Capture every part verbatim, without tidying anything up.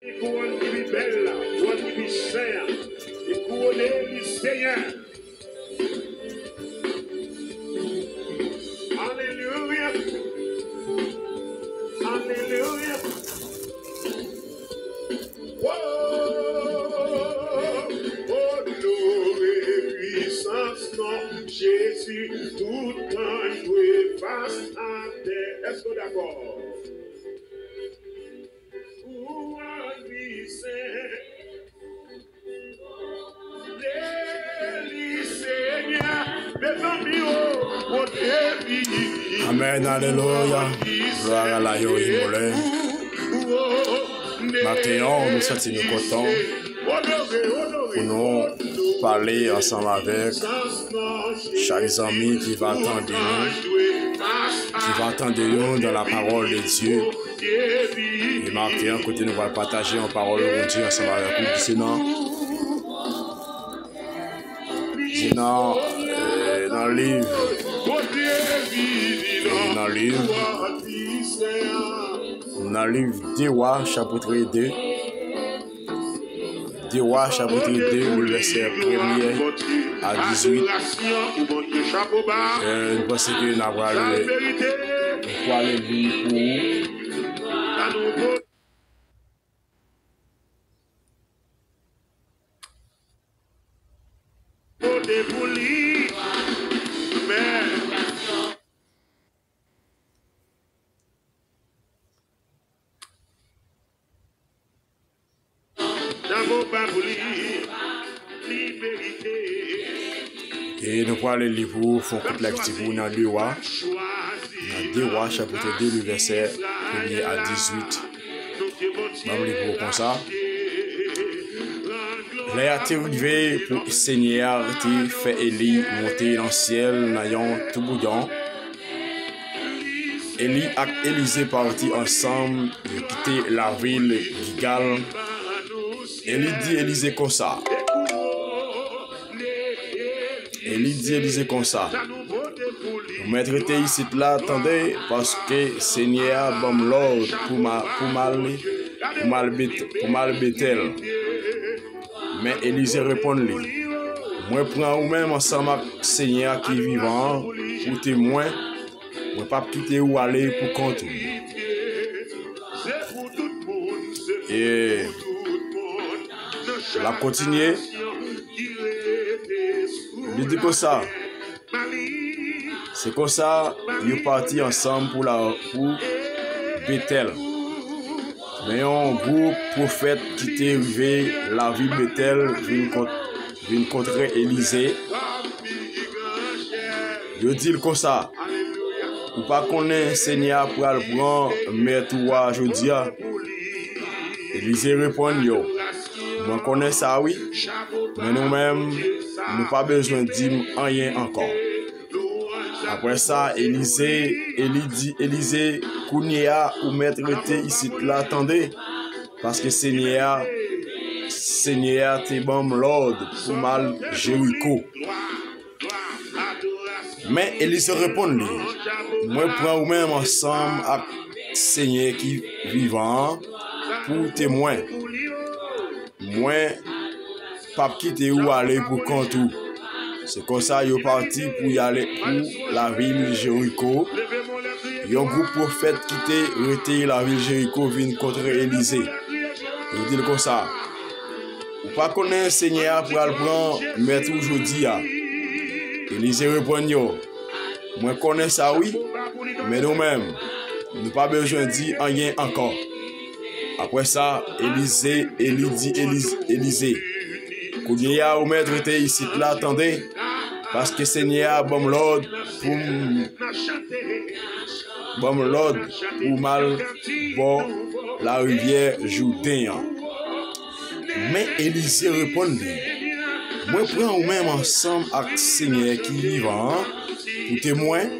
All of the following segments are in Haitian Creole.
Kouwòn ki pi bèl la, kouwòn ki pi chè a, e kouwone li Senyè. Alelouya. Alelouya. Oh, oh, glori, pwisans non Jezi, tout kan dwe fas atè. Èske w dakò? Kouwòn li Senyè. Amèn, alelouya. Glwa a la yo imole. Maten an, nou santi nou kontan pou nou pale ansanm avèk chak zanmi ki va tande nou, ki va tande nou dans la parole de Dieu. E maten an, kote nou pral pataje yon pawòl Bondye ansanm avèk ou, se nan, se nan, eh, nan liv, eh, nan liv, nan liv de Wa, chapit de. De Wa, chapit de, vèsè premye a dizuit. Eh, nou panse ke n a pral, nou pral li pou ou. Vote pou li. Amèn. Tango pa pou li, li merite. E nou pral li pou ou, fè yon kout lekti pou ou nan de Wa. Nan de Wa, chapit de, li vèsè premye a dizuit. Ban m li pou ou konsa. Lè a te rive pou Senyè a te fè Eli monte nan syèl nan yon toubouyon. Eli ak Elize pati ansanm, yo kite lavil Gilgal. Eli di Elize konsa, Eli di Elize konsa, "Ou mèt rete isit la, tande, paske Senyè a ban m lòd pou ma-, pou m al, pou m al Bet-, pou m al Betèl." Men Elize reponn li, "Mwen pran ou menm ansanm ak Senyè a ki vivan an pou temwen, mwen p ap kite ou ale pou kont ou." E l ap kontinye, li di konsa, Se konsa, yo pati ansanm pou la, pou Betèl. Men yon gwoup pwofèt ki te rive lavil Betèl vin kont-, vin kontre Elize. Yo di l konsa, "Ou pa konnen Senyè a pral pran mèt ou a jodi a?" Elize reponn yo, "Mwen konnen sa, wi, men nou menm, nou pa bezwen di m anyen ankò." Apre sa, Elize, Eli di Elize, "Kounye a, ou mèt rete isit la, tande, paske Senyè a, Senyè a te ban m lòd pou m al Jeriko." Men Elize reponn li, "Mwen pran ou menm ansanm ak Senyè ki vivan an pou temwen. Mwen p ap kite ou ale pou kont ou." Se konsa yo pati pou y ale pou lavil Jeriko. Yon gwoup pwofèt ki te rete lavil Jeriko vin kontre Elize. Yo di l konsa, "Ou pa konnen Senyè a pral pran mèt ou jodi a?" Elize reponn yo, "Mwen konnen sa, wi, men nou menm, nou pa bezwen di anyen ankò." Apre sa, Elize, Eli di Eliz-, Elize, "Kounye a, ou mèt rete isit la, tande, paske Senyè a ban m lòd pou m, ban m lòd pou m al bò larivyè Jouden an." Men Elize reponn li, "Mwen pran ou menm ansanm ak Senyè ki vivan an pou temwen,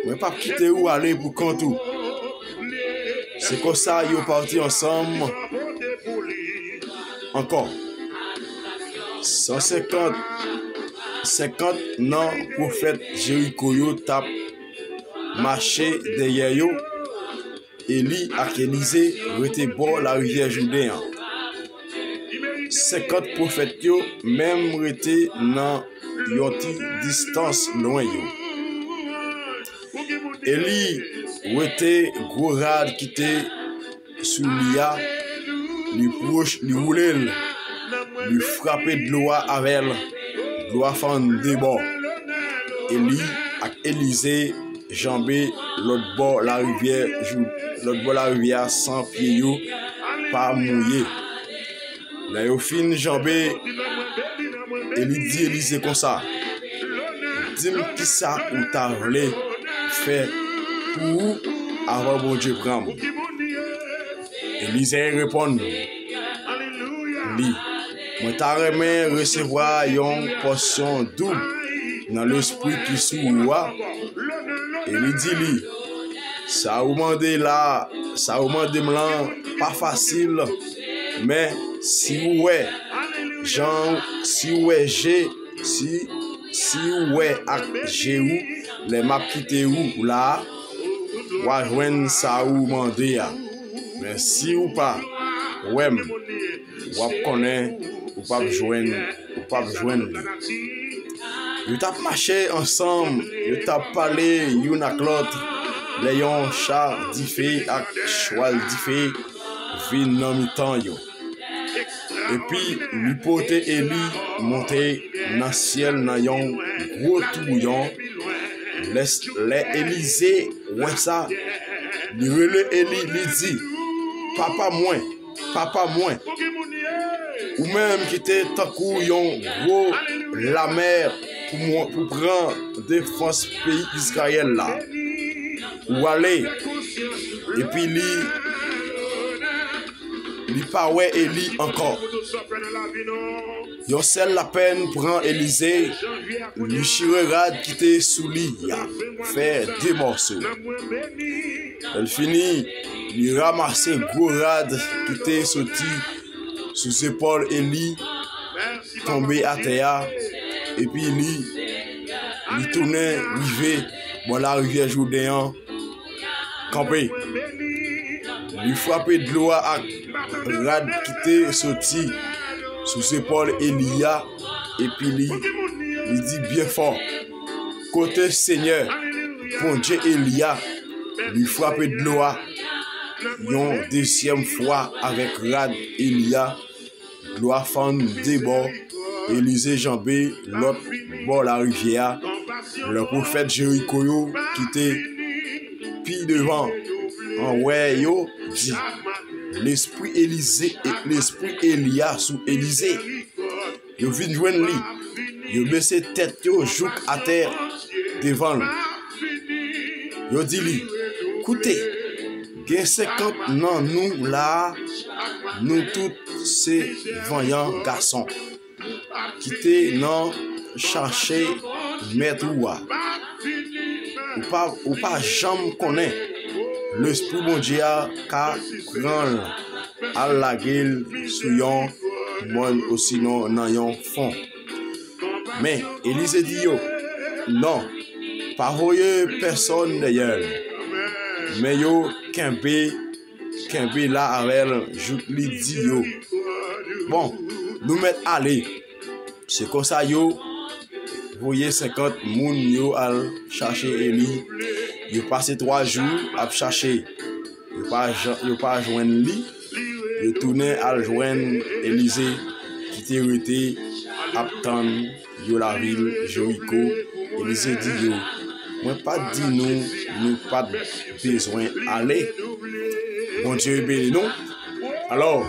mwen p ap kite ou ale pou kont ou." Se konsa yo pati ansanm ankò. San senkant, senkant nan pwofèt Jeriko yo t ap mache dèyè yo. Eli ak Elize rete bò larivyè Jouden an. senkant pwofèt yo menm rete nan yon ti distans lwen yo. Eli wete gwo rad ki te sou li a, li pwòch, li woule l, li frape dlo a avè l, dlo a fann de bò. Eli ak Elize janbe lòt bò larivyè, jou, lòt bò larivyè a san pye yo pa mouye. Lè yo fin janbe, Eli di Elize konsa, "Di m kisa ou ta vle fè pou ou avan Bondye pran m." Elize reponn li, "Mwen ta renmen resevwa yon pòsyon doub nan lespri ki sou ou a." Eli di li, "Sa ou mande la, sa ou mande m lan pa fasil, men si ou wè, jan, si ou wè je, si, si ou wè ak je ou, lè m ap kite ou la a, w a jwenn sa ou mande a. Men si ou pa wè m, w ap konnen ou p ap jwenn, ou p ap jwenn li." Yo t ap mache ansanm, yo t ap pale youn ak lòt, lè yon cha dife ak chwal dife vin nan mitan yo. Epi li pote Eli monte nan syèl nan yon gwo touyon. Lè, lè Elize wè sa, li rele Eli, li di, "Papa mwen, papa mwen, ou menm ki te tankou yon gwo lamè pou mwen, pou pran defans peyi Izrayèl la, ou ale." Epi li, li pa wè Eli ankò. Yon sèl lapèn pran Elize, li chire rad ki te sou li a, fè de mòso. Lè l fini, li ranmase gwo rad ki te soti sou zepòl Eli, tonbe atè a, epi li, li tounen rive bò larivyè Jouden an, kanpe. Li frape dlo a ak rad ki te soti sou zepòl Eli a, epi li, li di byen fò, "Kote Senyè, Bondye Eli a?" Li frape dlo a yon dezyèm fwa avèk rad Eli a. Dlo a fann de bò. Elize janbe lòt bò larivyè a. Lè pwofèt Jeriko yo ki te pi devan an wè yo, di, "Lespri Elize, lespri Eli a sou Elize." Yo vin jwenn li. Yo bese tèt yo jouk atè devan l. Yo di li, "Koute, gen senkant nan nou la a, nou tout se vanyan gason ki te nan chache mèt ou a. Ou pa, ou pa janm konnen, Lespri Bondye a ka pran l, al lage l sou yon mòn osinon nan yon fon." Men Elize di yo, "Non, pa voye pèsòn dèyè l." Men yo kenbe, kenbe la avè l jouk li di yo, "Bon, nou mèt ale." Se konsa yo voye senkant moun yo al chache Eli. Yo pase twa jou ap chache. Yo pa jan-, yo pa jwenn li. Yo tounen al jwenn Elize ki te rete ap tann yo lavil Jeriko. Elize di yo, "Mwen pa t di nou, nou pa t bezwen ale?" Bondye beni nou. Alò,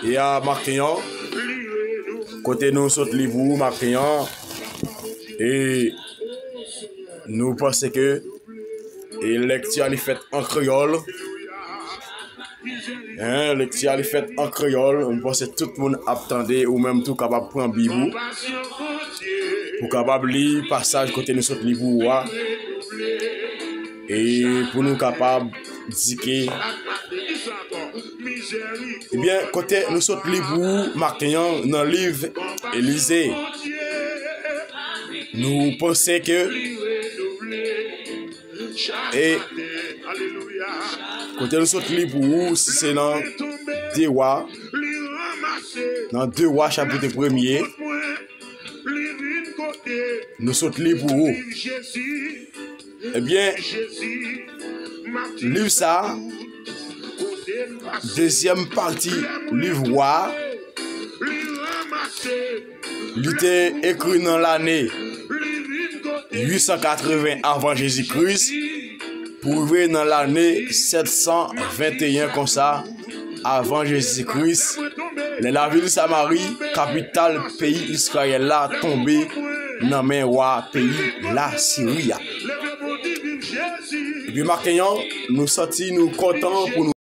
e a maten an, kote nou sot li pou ou maten an, e nou panse ke, e lekti a li fèt an kreyòl. Hein, lekti a li fèt an kreyòl. Mwen panse tout moun ap tande, ou menm tou kapab pran Bib ou, pou kapab li pasaj kote nou sot li pou ou a. E pou nou kapab di ke, ebyen, kote nou sot li pou ou maten an nan liv Elize, nou panse ke, e kote nou sot li pou ou, si se nan De Wa, nan de Wa chapit premye. Nou sot li pou ou. Ebyen, liv sa, dezyèm pati liv Wa, li te ekri nan lane uit san katreven avan Jezi Kris pou rive nan lane sèt san venteyen konsa avan Jezi Kris, lè lavil Samari, kapital peyi Izrayèl la, tonbe nan men wa peyi Lasiri a. Epi maten an, nou santi nou kontan pou nou